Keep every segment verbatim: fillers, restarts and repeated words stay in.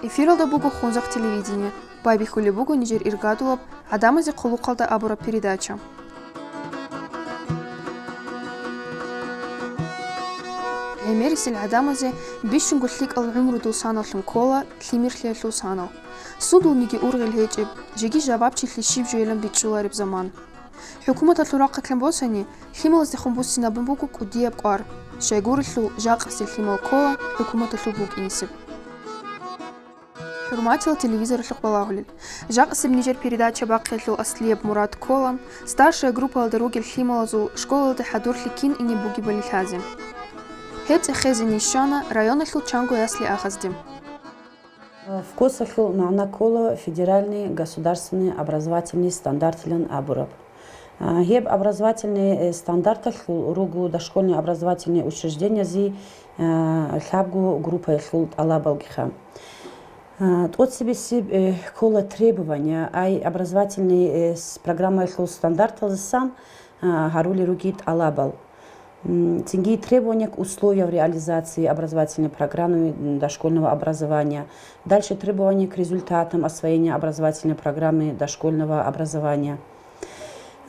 Эфиралда буго Хунзахъ телевидение. Байбихьулеб буго нижер иргадулаб «ГӀадамазе хъулухъалда» абураб передача. ГӀемерисел гӀадамазе бищунго лъикӀал гӀумрудул саналлъун ккола лъимерлъиялъул санал. Сундулниги ургъел гьечӀеб, жеги жавабчилъи щиб жойилан бичӀчӀулареб заман. ХӀукуматалъул рахъалъан босани, лъималаздехун буссинабун буго кӀудияб кӀвар, щайгурелъул жакъасеб лъимал ккола хӀукуматалъул букӀинисеб. ХӀурматиял телевизоралъухъ балагьулел, жакъасеб нижер передача бахъиялъул аслияб мурад ккола старшая группаялда ругел лъималазул школалде хӀадурлъи кин ине бугебали лъазе. Гьеб цӀехезе ниж щвана районалъул чанго ясли ахӀазде. ФГОСалъул магӀна ккола федеральный государственный образовательный стандартилан абураб. А, гьеб образовательный, э, стандарталъул руго дошкольный образовательный учреждениезе, а, лъабго группаялъул тӀалабалгиха. А, тӀоцебесеб, э, ккола требования, ай образовательный, э, с-, программаялъул стандарталдасан, а, гьарулел руги тӀалабал. М, цинги требования к условиям реализации образовательной программы, м, дошкольного образования. Дальше требования к результатам освоения образовательной программы дошкольного образования.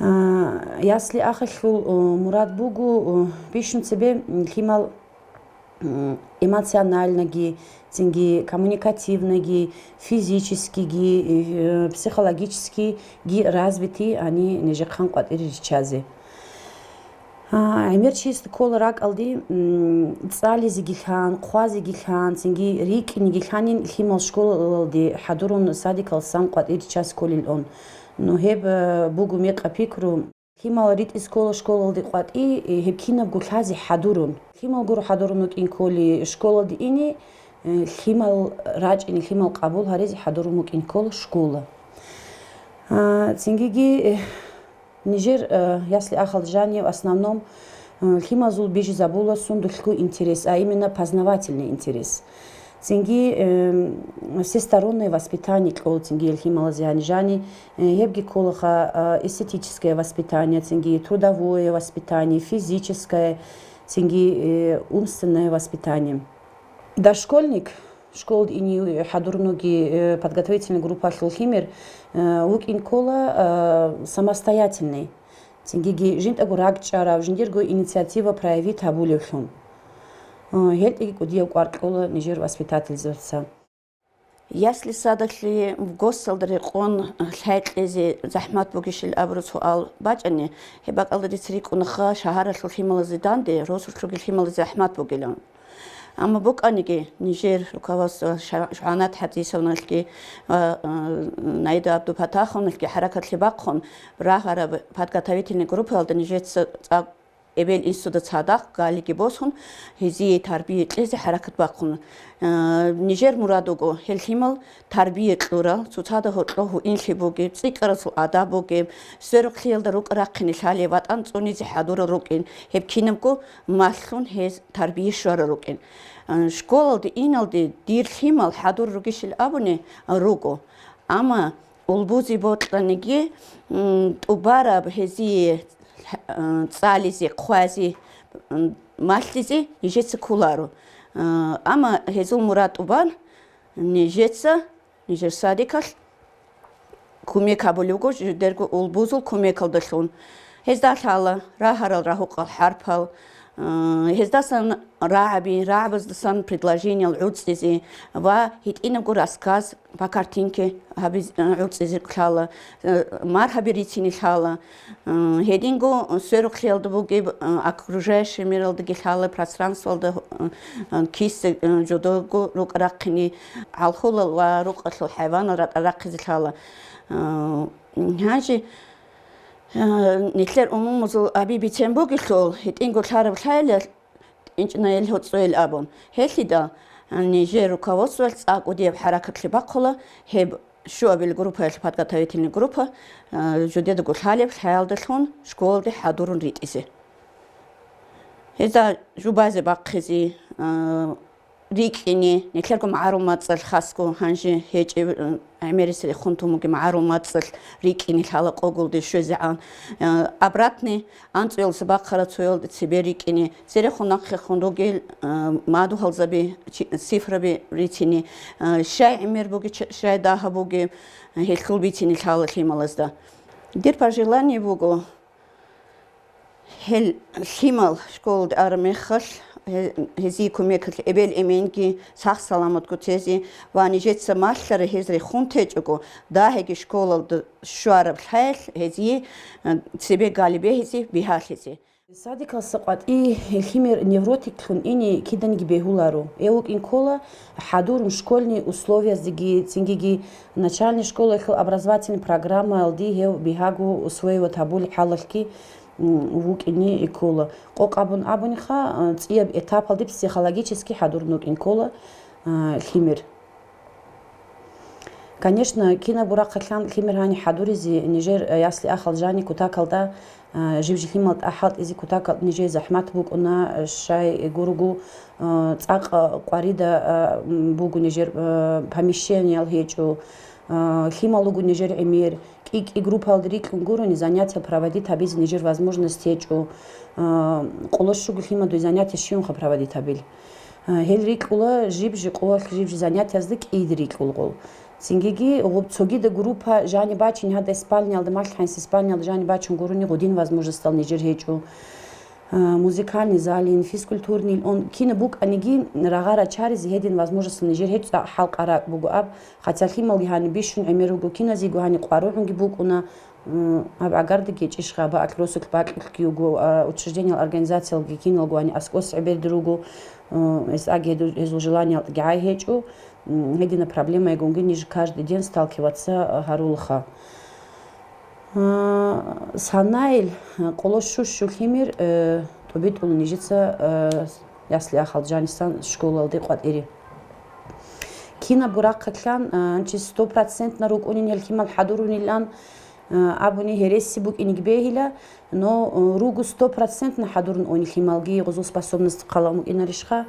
А, ясли ахӀалъул, э, мурад буго, э, бищун цебе, м, лъимал, м, эмоциональноги, цинги коммуникативноги, физическиги, э, психологическиги развитый гьани нижехъан къватӀире риччазе. А, гӀемер чиясда ккола ракӀалде, м, цӀализеги лъан, хъвазеги лъан, цинги рикӀкӀинеги лъанин лъимал школалде хӀадурун садикалсан къватӀире час кколилан. Ну, гьеб, э, буго мекъа пикру. Лъимал ритӀизе ккола школалде къватӀи, э, гьеб кинабго лъазе хӀадурун. Лъимал гуро хӀадурун вукӀин кколи школалде ине, э, лъимал рачӀине, лъимал къабул гьаризе хӀадурун вукӀин ккола школа. А, цингиги, э, Нижер, э, ясли ахӀалда жанив в основном, э, лъимазул бижизабула сундулъго интерес, а именно познавательный интерес. Цинги, э, всестороннее воспитание кьола цинги лъималазе гьанижани, э, гьебги кколаха, э, эстетическое воспитание, цинги трудовое воспитание, физическое, цинги, э, умственное воспитание. Дошкольник, школалде ине хӀадурунги, э, подготовительный группалъул лъимер, э, вукӀин ккола, э, самостоятельный. Цингиги жинтӀаго ракӀчӀарав, жиндирго инициатива проявить гьабулевлъун. Э, гьелтӀиги кӀудияв кӀвар кьола нижер воспитательзабаца. Ясли-садалъе ФГОСалда рекъон лъай кьезе захӀмат бугищил абураб суал бачӀани, гьеб бакӀалда дица рикӀкӀунаха шагьаралъул лъималазе данде, росулъулги лъималазе захӀмат бугилан. Амма букӀаниги, нижер руководство ша-, ШугӀанат ХӀатисовналъги ва, э, Наида Абдупатаховналъги хӀаракатлъи бахъун, рагьараб подготовительный группаялда нижеца цӀакъ эбел-инсуда цадахъ галиги босун, гьезие тарбия кьезе хӀаракат бахъун. Э, нижер мурад буго, гьел лъимал тарбия кьурал, цоцазда гьоркьоб гьуинлъи бугеб, цӀикӀкӀарасул адаб бугеб, сверухълъиялда рукӀа-рахъине лъалеб, ватӀан цӀунизе хӀадурал рукӀин, гьеб кинабго малъун гьез тарбия щварал рукӀин. Э, школалде иналде дир лъимал хӀадур ругищил абуни руго. Амма улбузе бокьаниги, м, тӀубараб гьезие, э, цӀализе, хъвазе, м, малъизе нижеца кколаро. Э, амма гьезул мурад тӀубан нижеца, нижер садикалъ кумек гьабулеб буго, жидерго улбузул кумекалдалъун. Гьезда лъала рагьарал рагьукъал хӀарпал, э, гьездасан рагӀаби, рагӀабаздасан предложениял гӀуцӀизе ва гьитӀинабго рассказ по картинке гьабиз-, э, гӀуцӀизе лъала, э, маргьаби рицине лъала. Э, гьединго сверухълъиялда бугеб, э, окружающий миралдаги лъала, пространствалда, э, э, киса, э, жодого рукӀа-рахъине, гӀалхулал ва рукъалъул хӀайванал ракӀа-рахъизе лъала. Э, гьанже, э, нилъер умумузул аби бицен бугелъул, гьитӀинго лъараб лъайилан, тӀинчӀнайил гьоцӀоял абун. Гьелъидал, э, нижер руководствоялъ цӀакъ кӀудияб хӀаракатлъи бахъула гьеб щуабил группаялъ, подготовительный группа, э, жидедаго лъалеб лъаялдалъун школалде хӀадурун ритӀизе. Гьезда жубазе бахъизе, э, рикӀкӀине, нилъерго магӀарул мацӀалъ хасго гьанже гьечӀеб, э, гӀемерисел хун тун бугеб магӀарул мацӀалъ рикӀкӀине лъала къоголде щвезегӀан. Э, обратный, анцӀоялдаса бахъараб цоялда цебе рикӀкӀине, церехун нахъехун ругел, э, мадугьалзаби, чи-, цифраби рицине, э, щай гӀемер бугеб, щай дагьаб бугеб, э, гьелъул бицине лъала лъималазда. Дир пожелание буго, гьел лъимал школалде араб мехалъ, гье-, гьезие кумекалъ эбел-эменги сах-саламатго тезе ва нижеца малъараб гьез рехун течӀого, дагьаги школалда щвараб лъаялъ гьезие, э, цебе галибе гьезие бигьалъизе. Садикалъа къватӀи лъимер невротиклъун ине киданиги бегьуларо. Гьев вукӀин ккола хӀадурун школьный условияздеги, цингиги начальный школаялъул образовательный программаялде гьев бигьаго усвоивать гьабулеб хӀалалъги, м, вукӀине ккола. Къокъ абун абуниха, а, цӀияб этапалде психологически хӀадурун вукӀин ккола, а, лъимер. Конечно, кинабго рахъалъан лъимер гьаниб хӀадуризе нижер, а, ясли-ахал жани кутакалда, а, жив-жив лъимал тӀахӀалтӀизе кутакалда нижее захӀмат букӀуна, а, щай гурого, а, цӀакъ къварида, а, м, буго нижер, а, помещениял гьечӀо, а, лъимал руго нижер гӀемер, кӀи-кӀи группаялде рикьун гурони занятия проводить гьабизе нижер возможность гьечӀо, а, къоло щуго лъимадуй занятия щиванха проводить гьабил. А, гьел рикьула жиб-жи къоялъ, жиб-жи занятиязда кӀиде рикьулгъул. Цингиги гъуб цогида группа жани бачин гьадай спальниялда, малъхӀайнси спальниялда жани бачун гурони гъудин возможностал нижер гьечӀо. А, музыкальный залин, физкультурный он кина букӀаниги рагъа рачаризе гьедин возможностал нижер гьечӀо, цӀакъ хӀалкъа ракӀ буго аб, хотя лъималги гьаниб бищун гӀемер руго, киназего гьаниб къваригӀунги букӀуна. М, гьаб гӀагардаги гьечӀищха, гьаб акӀ росулъ бакьулъги вуго, а, учреждениялги организациялги киналго гьаниб аскӀос гӀемерги руго, м, гьесаги гьедул-, гьезул желаниялги гӀай гьечӀо, м, гьедина проблемаягунги ниж каждый день сталкиваться, а, гьарулаха. А, санайил, а, къоло щущу лъимер, э, тӀубитӀула нижеца, э, ясли-ахал жанисан школалде къватӀире. Кинабго рахъалъан, а, чи стопроцентно рукӀунин гьел лъимал хӀадурунилан, а, абуни гьереси букӀиниги бегьила, но, а, руго стопроцентно хӀадурун уни лъималги гъузул способность хъалан букӀинарищха?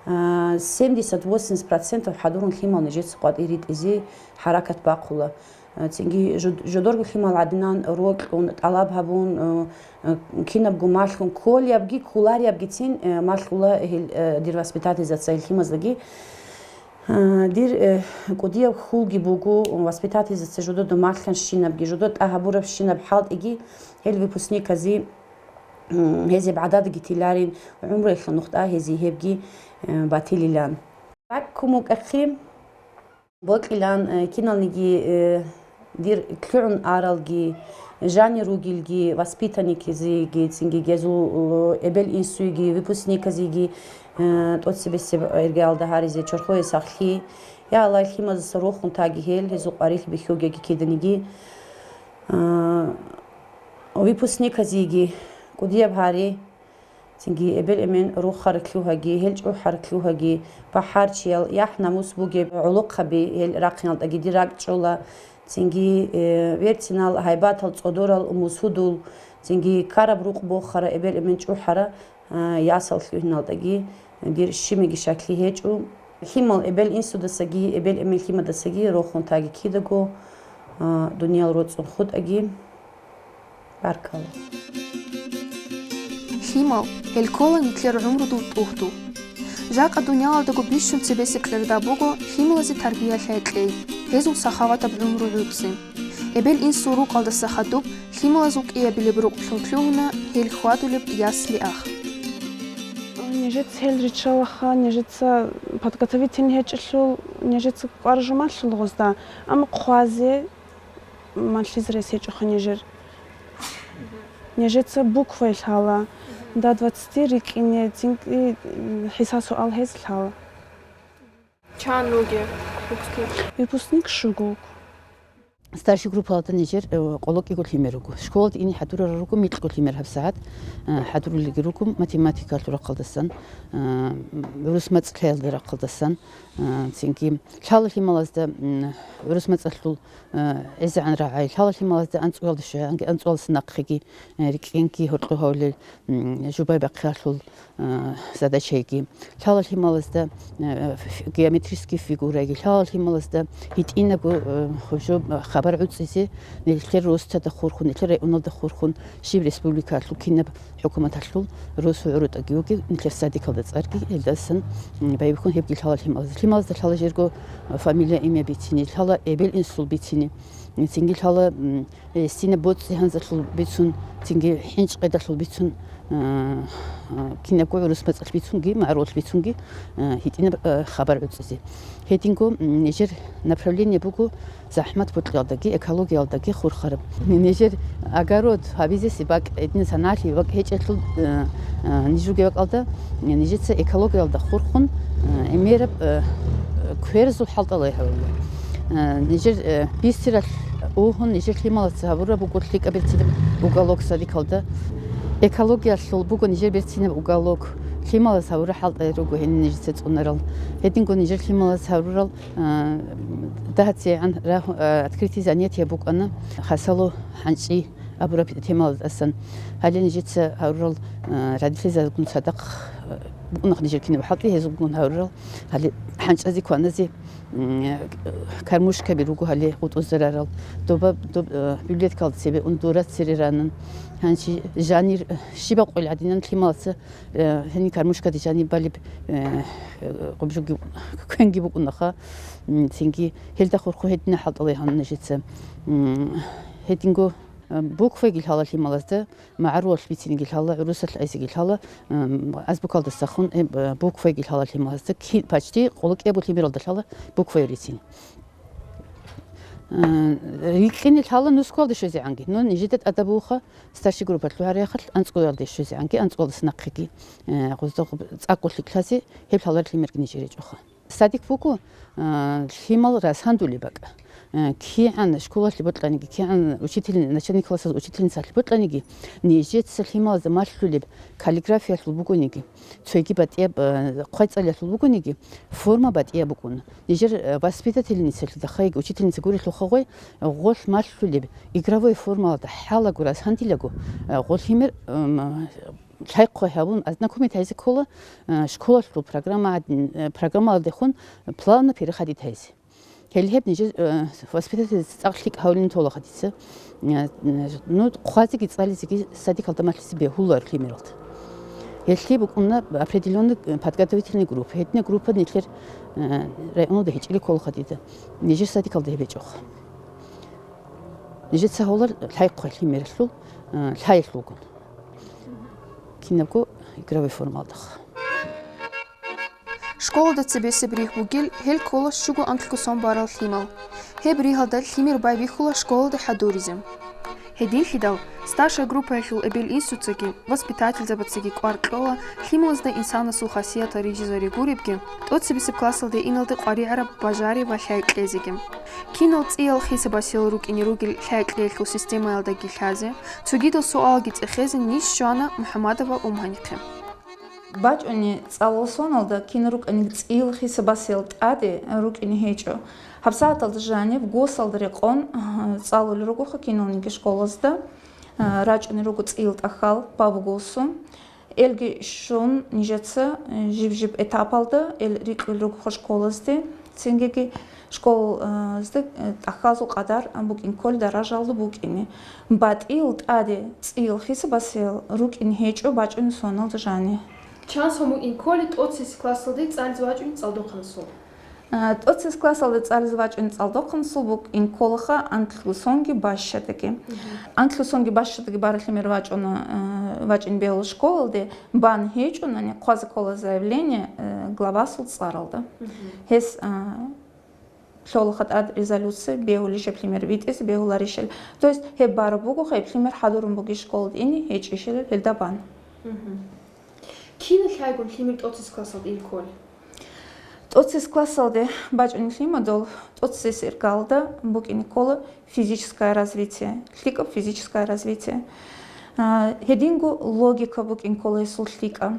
А, семьдесят-восемьдесят процентов хӀадурун лъимал нижеца къватӀире ритӀизе хӀаракат бахъула. А, цинги жуд-, жодорго лъимал гӀадинан рокьун, тӀалаб гьабун, а, а, кинабго малъун, кколебги, кколаребгицин, а, малъула гьел, а, дир воспитательзаца гьел лъимаздаги. А, дир, э, кӀудияб хьулги буго, воспитательзаца жодода малъанщинабги, жодода тӀагь гьабурабщинаб хӀалтӀиги, гьел выпускниказе, м, гьезеб гӀададги тиларин, гӀумруялъул нухда гьезие гьебги, э, батилилан. Баккун букӀахъи, бокьилан, э, киналниги, э, дир лъугӀун аралги, жани ругелги, воспитанниказеги, цинги гьезул, э, эбел-инсуеги, выпускниказеги, э, тӀоцебесеб иргаялда гьаризе чорхое сахлъи. Я Аллагь, лъимазаса рохун таги гьел, гьезул къварилъи бихьугеги киданиги. Э, выпускниказеги кӀудияб гьари. Цинги эбел-эмен рохаралъухаги, гьел чӀухӀаралъухаги, бахӀарчиял, яхӀ-намус бугеб гӀолохъаби гьел рахъиналдагиди ракӀчӀола. Цинги, э, верцинал, гьайбатал, цӀодорал, мусудул, цинги ккараб рукъ бохара эбел-эмен чӀухӀара, а, ясал лъугьиналдаги дир щибниги щаклъи гьечӀо. Лъимал эбел-инсудасаги, эбел-эмен лъимадасаги рохун таги кидаго, а, дуниял роцӀун хутӀаги. Баркалла. Лъимал, гьел ккола нилъер гӀумрудул тӀугьдул. Жакъа дуниялалдаго бищун цебесеб кьерда буго лъималазе тарбия лъай-кьей, гьезул сахаватаб гӀумру гӀуцӀи. Эбел-инсул рукъалдаса хадуб лъималазул кӀиабилеб рукълъун лъугьуна гьел хьвадулеб ясли-ах. Нижеца гьел риччалаха, нижеца подготовительный гьечӀелъул, нижеца кӀвар жумалъул гъозда, амма хъвазе малъизе рес гьечӀоха нижер. Нижеца буквай лъала, до двадцати рикӀкӀине, цинги, м, хӀиса-суал гьез лъала. Чан ругев выпускник? Выпускник щуго вуго. Старший группалда нижер, э, къоло кӀиго лъимер руго. Школалда ине хӀадурарал руго микьго лъимер гьабсагӀат, э, хӀадурулелги руго математикалъул рахъалдасан, э, гӀурус мацӀалъиялда рахъалдасан, э, цинги лъала лъималазда, м, гӀурус мацӀалъул, э, гӀезегӀан рагӀай, лъала лъималазда анцӀгоялда щвегӀанги, анцӀгоялдаса нахъеги, э, рикӀкӀинги гьоркьо гьавлел, м, жубай бахъиялъул, э, задачайги, лъала лъималазда, э, ф-, геометрический фигурайги, лъала лъималазда гьитӀинабго, э, хӀужу хабар гӀуцӀизе, нилъер росдада хурхун, нилъер районалда хурхун, щиб республикалъул кинаб хӀукуматалъул росу гӀурутӀаги вугев, нилъер садикалда цӀарги, гьелдасан, м, байбихьун гьебги лъала лъималазда. Лъималазда лъала жерго фамилия, имя бицине, лъала эбел-инсул бицине, цинги лъала, м, Э, гьесина боцӀи-гьанзалъул бицун, цинги хӀинчӀ-къедалъул бицун, а, а, кинабго гӀурус мацӀалъ бицунги, магӀарулалъ бицунги, а, гьитӀинаб, а, хабар гӀуцӀизе. Гьединго, м, нижер направление буго захӀмат бокьиялдаги, экологиялдаги хурхараб. Нижер огород гьабизеси бакӀ, гьедин санагӀалъи бакӀ гьечӀелъул, а, а, ниж ругеб бакӀалда, нижеца экологиялда хурхун, а, гӀемераб, а, кверзул хӀалтӀалай гьавула. А, нижер, а, бисералъ угьун, нижер лъималаца гьабураб буго лъикӀаб берцинаб уголок садикалда. Экологиялъул буго нижер берцинаб уголок. Лъималаз гьавура хӀалтӀай руго гьенир нижеца цӀунарал. Гьединго нижер лъималаз гьавурал, а, дагьацигӀан рагьу-, а, открытие занятия букӀана хасало хӀанчӀи абураб темалдасан. Гьале нижеца гьавурал, а, родительзабазгун цадахъ, а, букӀунахъ нижер кинаб хӀалтӀи гьезулгун гьавурал. Гьале хӀанчӀазе кваназе, м, кормушкаби руго гьале гъутӀузарарал. Доба, доб-, а, библиотекалда цебе ун дура цере ранан. Гьанчи жанир, а, щибаб къойил гӀадинан лъималаца, а, гьениб кормушкаде жаниб балеб, а, а, къубжуги квенги букӀунаха. М, цинги гьелда хурху гьедина хӀалтӀалай гьанна нижеца. М, гьединго Буквайги лъала лъималазда, магӀарулалъ бициниги лъала, гӀурусалъ айзиги лъала, м, азбукалдасахун, э, б-, буквайги лъала лъималазда, ки-, почти къоло кӀиябго лъимералда лъала буквай рицин. Э, рикьине лъала нускуялде щвезегӀанги. Ну, нижеда тӀадабуха старший группа лъугьараяхъалъ анцӀгоялде щвезегӀанги, анцӀгоялдаса нахъеги, э, гъозда гъуб-, цӀакъго лъикӀлъазе гьеб лъалар лъимерги нижер гьечӀоха. Садик буго, а, лъимал расандулеб бакӀ. А, кигӀан школалъе бокьаниги, кигӀан учитель, начальник классалъ учительницалъе бокьаниги, нижеца лъималазда малъулеб каллиграфиялъул бугониги, цойги батӀияб, а, хъвай-цӀалиялъул бугониги, форма батӀияб букӀуна. Нижер, а, воспитательницалъе, дахъайги учительница гурелъулха гъой, гъолъ малъулеб игровой формалда хӀалаго расандилаго, а, гъолъ гьимер, ам, лъай-хъвай гьабун, ознакомить гьайзе ккола, э, школалъул программа гӀадин, э, программаялдехун плавно переходить гьайзе. Гьел гьеб нижер, э, воспитательница цӀакъ лъикӀ гьавлин тола хадица. Э, э, ну, хъвазеги цӀализеги садикалда малъизе бегьулар лъимералда. Гьелъие букӀуна определённый, э, подготовительный группа. Гьедина группа нилъер, э, районалда гьечӀили ккола хадида. Нижер садикалда гьеб гьечӀоха. Нижеца гьолар лъай-хъвай лъимералъул, э, лъаялъулгун. Кинабго игровой формалдахъ. Школалда цебесеб ригь бугел, гьел ккола щуго анкьго сон барал лъимал. Гьеб ригьалда лъимер байбихьула школалде хӀадуризе. Гьединлъидал, старшая группаялъул эбел-инсуцаги, воспитательзабацаги кӀвар кьола лъималазда инсанасул хасиятал рижизари гуребги, тӀоцебесеб классалде иналде къваригӀараб бажари ва лъай кьезеги. Кинал цӀиял хисабасел рукӀине ругел лъай кьеялъул системаялдаги лъазе, цогидал суалги цӀехезе ниж щвана МухӀамадова Умгьанихъе. БачӀунеб цӀалул соналда кин рукӀаниг цӀиял хисабасел тӀаде рукӀине гьечӀо. ГьабсагӀаталда жаниб госалда рекъон цӀалулел ругоха киналниги школазда, рачӀунел руго цӀиял тӀахьал баб госу. Элги щун нижеца, э, жиб-жиб этапалда эл рикьулел ругоха школазде, цингиги школазде, э, тӀахьазул къадар букӀин кколел даражалда букӀине. БатӀиял тӀаде цӀиял хисабасел рукӀин гьечӀо бачӀунеб соналда жаниб. Чан сон букӀин кколей тӀоцебесеб классалде цӀализе вачӀунеб цӀалдохъанасул? А, тӀоцебесеб классалде цӀализе вачӀунеб цӀалдохъанасул букӀин кколаха анкьго сонги бащадаги. Мгм. Анкьго сонги бащадаги баралъе мер вачӀуна, а, вачӀин бегьула школалде, бан гьечӀунани хъвазе ккола заявление, а, главасул цӀаралда. Мгм. Гьес, а, лъолаха тӀад резолюция, бегьулищ гьеб лъимер битӀизе, бегьуларищали. То есть гьеб бараб бугоха, гьеб лъимер хӀадурун бугищ школалде ине, гьечӀищали гьелда бан. Мгм. Кинал лъайгун лъимер тӀоцебесеб классалде ин кколей? ТӀоцес классалде бачӀунеб лъимадул тӀоцес иргалда букӀине ккола физическое развитие, лъикӀаб физическое развитие. А, гьединго логика букӀин ккола гьесул лъикӀаб.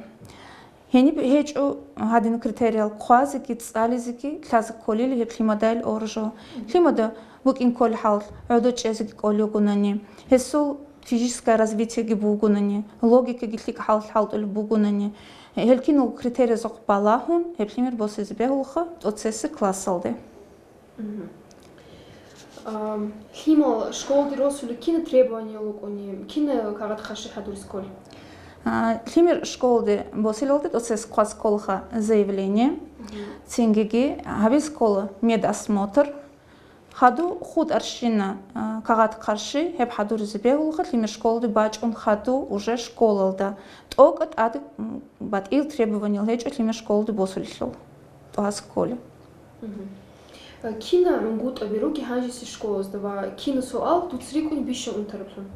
Гьениб гьечӀо гьадин критериял хъвазеги, цӀализеги, лъазе кколел гьеб лъимадайил оржо. Лъимада букӀин кколеб хӀал гӀодо чӀезеги кӀолев вугунани, гьесул физическое развитиеги бугунани, логикаги лъикӀ хӀал-, хӀалтӀулеб бугунани, гьел киналго критериязухъ балагьун, гьеб лъимер босизе бегьулаха тӀоцесеб классалде. Мгм. Ам, лъимал школалде росулел кина требованиял рукӀуни, кина кагъат-къарши хӀадуризе кколел? А, лъимер школалде босилалде тӀоцесеб класс кколаха заявление, мгм, цингиги гьабизе ккола медосмотр, Хаду хутӀарщина, а, кагъат-къарши, гьеб хӀадуризе бегьулаха лъимер школалде бачӀун хаду уже школалда. ТӀокӀа тӀад, м, батӀиял требованиял гьечӀо лъимер школалде босулелъул тӀогьасе кколеб. Мгм. Э, кина гӀунгутӀаби руги гьанжеси школазда ва кина суал дуца рикӀкӀуни бищун унтараблъун?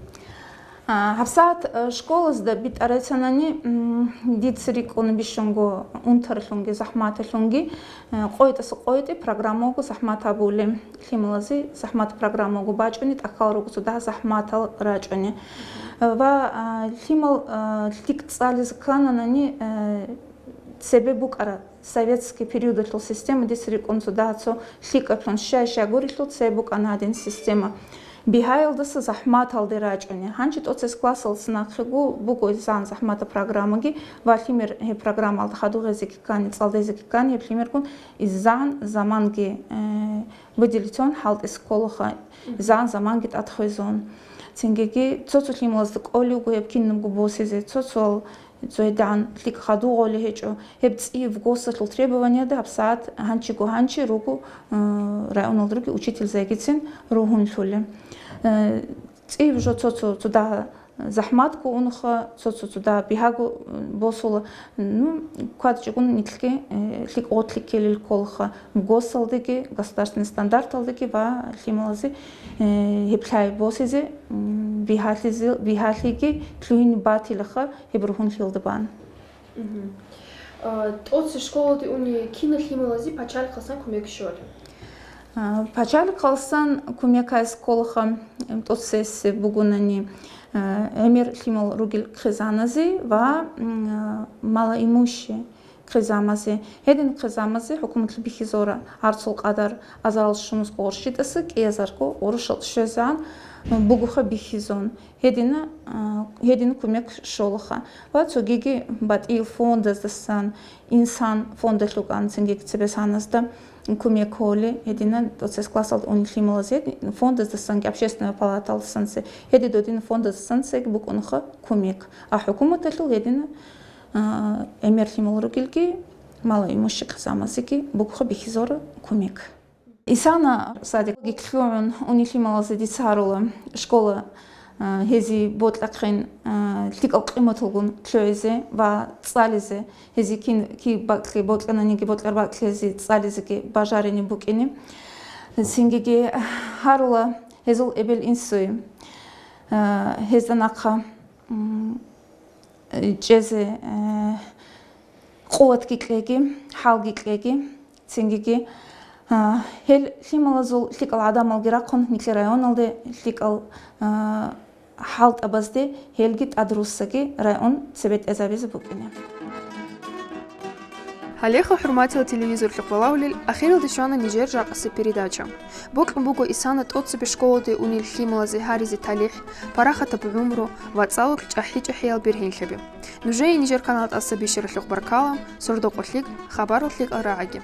А, гьабсагӀат, э, школазда битӀарайцанани, м, дица рикӀкӀуна бищунго унтаралъунги захӀматалъунги, э, къойтӀаса къойтӀи программаго захӀмат гьабулеб. Лъималазе захӀмат программаго бачӀуни, тӀахьал руго цо дагьа захӀматал рачӀуни. Ва, а, лъимал, а, лъикӀ цӀализе ккананани, э, цебе букӀара советский периодалъул система, дица рикӀкӀун цо дагьа цо лъикӀаблъун щай-щай гурелъул цебе букӀана гьадин система. Бигьаялдаса захӀматалде рачӀуни. Гьанже тӀоцес классалдаса нахъего буго изан захӀмата программаги ва лъимер гьеб программалда хадугъезеги ккани, цӀалдезеги ккани, гьеб лъимергун изан заманги, э, выделитьун хӀалтӀизе кколаха, изан заманги тӀадхвезун. Цингиги цо-цо лъималазда кӀолевго гьеб кинабго босизе, цо-цоял цогидагӀан лъикӀ хадугъоли гьечӀо. Гьеб цӀияб госалъул требованиялда гьабсагӀат гьанчиго гьанчи руго, э, районалда руги учитель зайгицин ругьунлъули. Э, цӀияб жо цо-цо цо дагьа захӀматго унха, цо-цо цо дагьа бигьаго, э, босула. Ну, кватӀчӀогун нилъги, э, лъикӀ гъорлъ ккелел кколаха госалдеги, государственный стандарталдеги ва лъималазе, э, гьеб лъай босизе, м, бигьалъизе-, бигьалъиги лъугьине батилаха гьеб ругьунлъиялда бан. Мгм. А, тӀоцебе школалде уни кина лъималазе пачалихъалсан кумек щолеб? А, пачалихъалсан кумек гьабизе кколаха, м, тӀоцесеб бугунани, а, гӀемер лъимал ругел хъизаназе ва, м, а, малоимущие хъизамазе. Гьедин хъизамазе хӀукуматалъ бихьизора гӀарцул къадар азарал щунус къо гъурщитӀаса кӀиазарго гъурущал щвезегӀан бугоха бихьизун. Гьедина, а, гьедин кумек щолаха. Ва цогиги батӀиял фондаздасан, Инсан фондалъукӀан цинги цебесаназда кумек гьоли, гьедина тӀоцес классалда уни лъималазе, фондаздасанги, общественная палаталдасанци, гьеди додин фондаздасанци букӀунаха кумек. А хӀукуматалъул гьедина, а, гӀемер лъимал ругелги, малоимущий хъизамазеги бугоха бихьизора кумек. Исана садикги лъугӀун уни лъималазе дица гьарула школа, а, гьезие бокьахъин, а, лъикӀал къиматалгун лъугӀизе ва цӀализе, гьезие кин, киб бакӀлъи бокьананиги, бокьар бакӀлъи гьезие цӀализеги бажарине букӀине. Цингиги гьарула гьезул эбел-инсуе, а, гьезда нахъа, м, чӀезе, э, къуватги кьеги, хӀалги кьеги, цингиги, а, гьел лъималазул лъикӀал гӀадамалги рахъун, нилъер районалде лъикӀал, а, хӀалтӀабазде гьелги тӀадруссаги район цебетӀезабизе букӀине. Гьалеха, хӀурматиял телевизорлъухъ балагьулел, ахиралде щвана нижер жакъасеб передача. Бокьун буго Исана тӀоцебе школалде унел лъималазе гьаризе талихӀ, парахатаб гӀумру ва цӀалулъ чӀахӀи-чӀахӀиял бергьенлъаби. Нужее нижер канал тӀаса бищаралъухъ баркала, сордо-къо лъикӀ, хабарал лъикӀал рагӀаги.